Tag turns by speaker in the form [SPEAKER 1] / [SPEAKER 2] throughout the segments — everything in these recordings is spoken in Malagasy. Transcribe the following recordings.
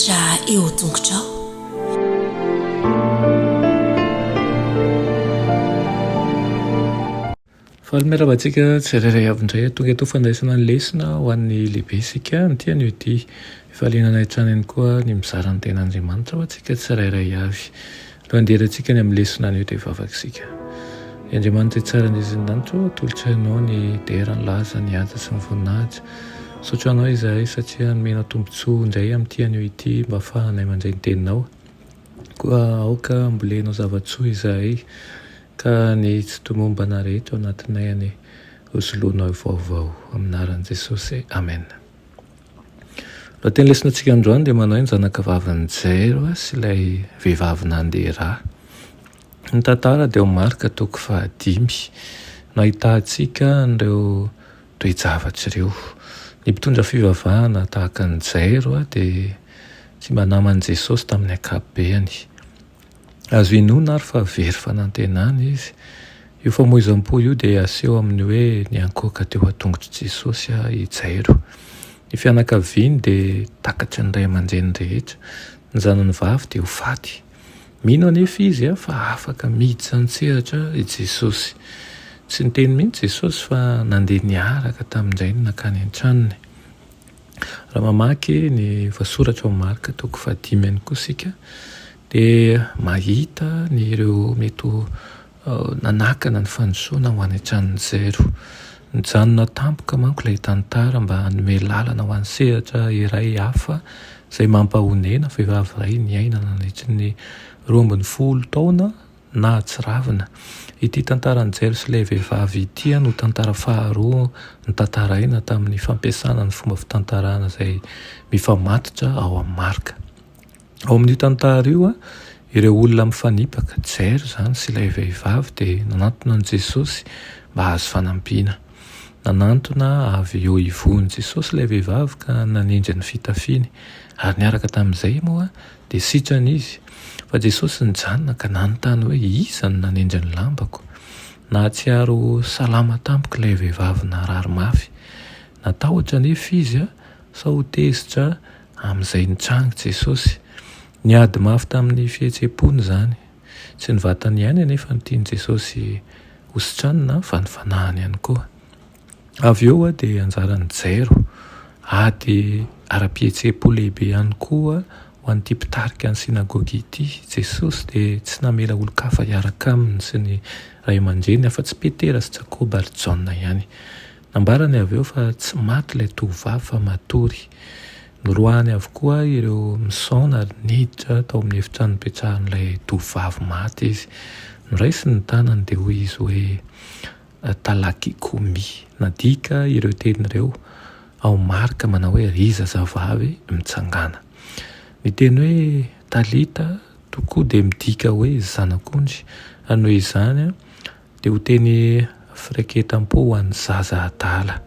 [SPEAKER 1] Mivelatra eo tongotrao.
[SPEAKER 2] Faly miarahaba antsika tsirairay avy indray tonga eto fandraisana ny lesona ho an'ny lehibe isika amin'ity anio ity. Fifaliana anay hatrany ihany koa ny mizara ny tenin'Andriamanitra ho antsika tsirairay avy. Aloha handehanantsika any amin'ny lesona anio dia hivavaka isika. Ry Andriamanitra tsara indrindra ny lanitra ô, atolotra Anao ny dera, ny laza, ny haja sy ny voninahitra. Misaotra Anao izahay satria nomenao tombontsoa indray amin'ity anio ity mba ahafahanay mandray ny teninao. Koa aoka hambolenao zava-tsoa izahay ka ny tsy tomombana rehetra ao anatinay anie hosoloinao vaovao. Amin'ny anaran'i Jesosy, Amen. Lohateny lesonatsika androany dia manao hoe ny zanakavavin'i Jairo sy ilay vehivavy nandeha rà. Ny tantara dia ao Marka toko fahadimy no ahitantsika an'ireo toe-javatra ireo. Ny mpitondra fivavahana tahaka an'i Jairo dia tsy mba naman'i Jesosy tamin'ny ankapobeny. Azo inoana ary fa very fanantenana izy. Io famoizam-po io dia aseho amin'ny hoe niankohoka teo an-tongotr'i Jesosy i Jairo. Ny fianakaviany dia takatry ny ray aman-dreny rehetra. Ny zanany vavy dia ho faty. Mino anefa izy fa afaka miditra an-tsehatra i Jesosy. Tsy niteny mihitsy Jesosy fa nandeha niaraka tamin-drainy nankany an-tranony. Raha mamaky ny voasoratra ao Marka toko fahadimy ihany koa isika dia mahita ny ireo mety ho nanakana ny fandrosoana ho any an-tranon'i Jairo. Nijanona tampoka manko ilay tantara mba hanome lalana ho an'ny sehatra iray hafa izay mampahonena vehivavy iray niaina nandritry ny 12 taona Nahatsiravina. Ity tantaran'i Jairo sy ilay vehivavy ity no tantara faharoa notantaraina tamin'ny fampiasana ny fomba fitantarana izay mifamatotra ao amin'ny Marka. Ao amin'io tantara io, ireo olona mifanipaka, Jairo izany sy ilay vehivavy, dia nanantona an'i Jesosy mba hahazo fanampiana. Nanantona avy eo ivohon'i Jesosy ilay vehivavy ka nanendry ny fitafiany, ary niaraka tamin'izay moa Dia sitrana izy. Fa Jesosy nijanona ka nanontany hoe, Iza no nanendry ny lambako? Nahatsiaro ho salama tampoka ilay vehivavy narary mafy. Natahotra anefa izy sao ho tezitra amin'izay nitranga Jesosy. Niady mafy tamin'ny fihetseham-pony izany. Tsy ny vatany ihany anefa no tian'i Jesosy hositranina fa ny fanahiny ihany koa. Avy eo dia anjaran'i Jairo. Ady ara-pihetseham-po lehibe ihany koa ho an'ity mpitarika ny synagoga ity. Jesosy dia tsy namela olon-kafa hiaraka aminy sy ny ray aman-dreniny afa-tsy Petera sy Jakoba ary Jaona ihany. Nambarany avy eo fa tsy maty ilay tovovavy fa matory. Noroahany avokoa ireo misaona ary niditra tao amin'ny efitrano nipetrahan'ilay tovovavy maty izy. Noraisiny ny tanany dia hoy izy hoe, Talakikomi. Nadika ireo teny ireo ao Marka manao hoe ry zazavavy mitsangàna. Ny teny hoe Talita tokoa dia midika hoe zanak'ondry ary noho izany dia ho teny firaiketam-po ho an'ny zaza adala.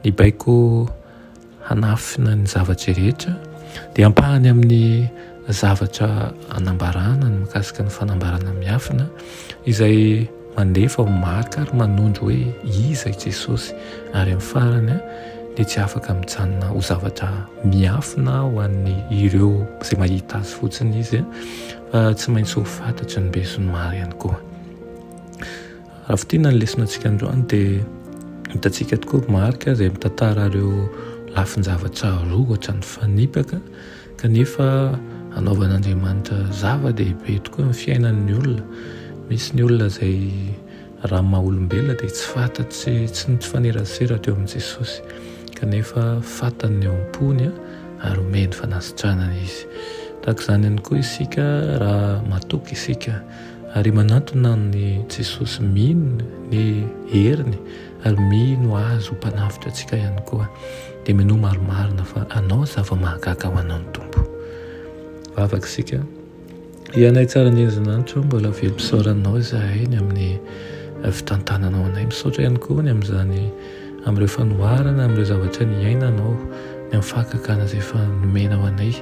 [SPEAKER 2] Ny baiko hanafina ny zavatra rehetra dia ampahany amin'ny zavatra anambarana ny mikasika ny fanambarana miafina izay mandefa ho marika ary manondro hoe iza i Jesosy ary amin'ny farany dia tsy afaka mijanona ho zavatra miafina ho an'ny ireo izay mahita azy fotsiny izy fa tsy maintsy ho fantatry ny besinimaro ihany koa. Raha fintinina ny lesonantsika androany dia hitantsika tokoa Marka izay mitantara ireo lafin-javatra roa ohatra nifanipaka kanefa anaovan'Andriamanitra zava-dehibe tokoa ny fiainan'ny olona. Misy ny olona izay raha maha olombelona dia tsy fantatry tsy nifanerasera teo amin'i Jesosy kanefa fantany ny ao am-pony ary omeny fanasitranana izy. Tahaka izany ihany koa isika raha matoky isika Ary manantona an'i Jesosy mino ny heriny ary mino Azy ho Mpanavotra antsika ihany koa, dia minoa marimarina fa hanao zava-mahagaga ho anao ny Tompo. Vavaka isika. Ianay tsara indrindra Andriamanitra ô, mbola velom-pisaorana Anao izahay ny amin'ny fitantananao anay. Misaotra ihany koa ny amin'izany amin'ireo fanoharana, amin'ireo zavatra niainanao, ny amin'ny fahagagana izay efa nomenao anay.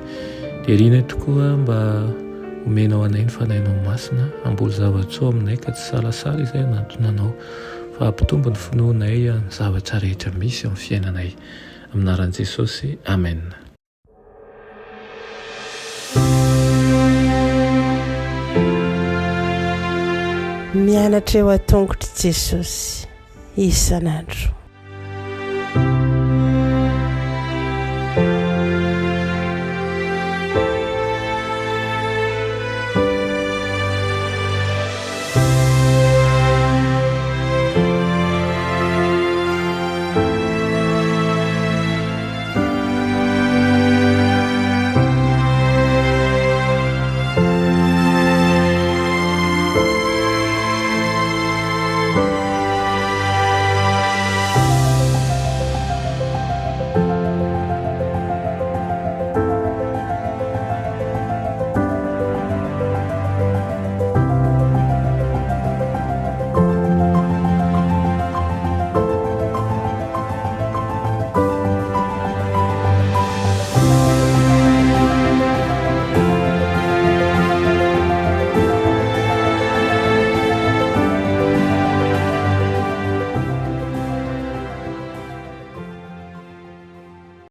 [SPEAKER 2] Dia irinay tokoa mba omenao anay ny Fanahinao Masina, hamboly zava-tsoa aminay ka tsy salasala izay hanantona Anao, fa hampitombo ny finoanay ny zavatra rehetra misy eo amin'ny fiainanay. Amin'ny anaran'i Jesosy, Amen.
[SPEAKER 1] Mianatra eo an-tongotr'i Jesosy isan'andro.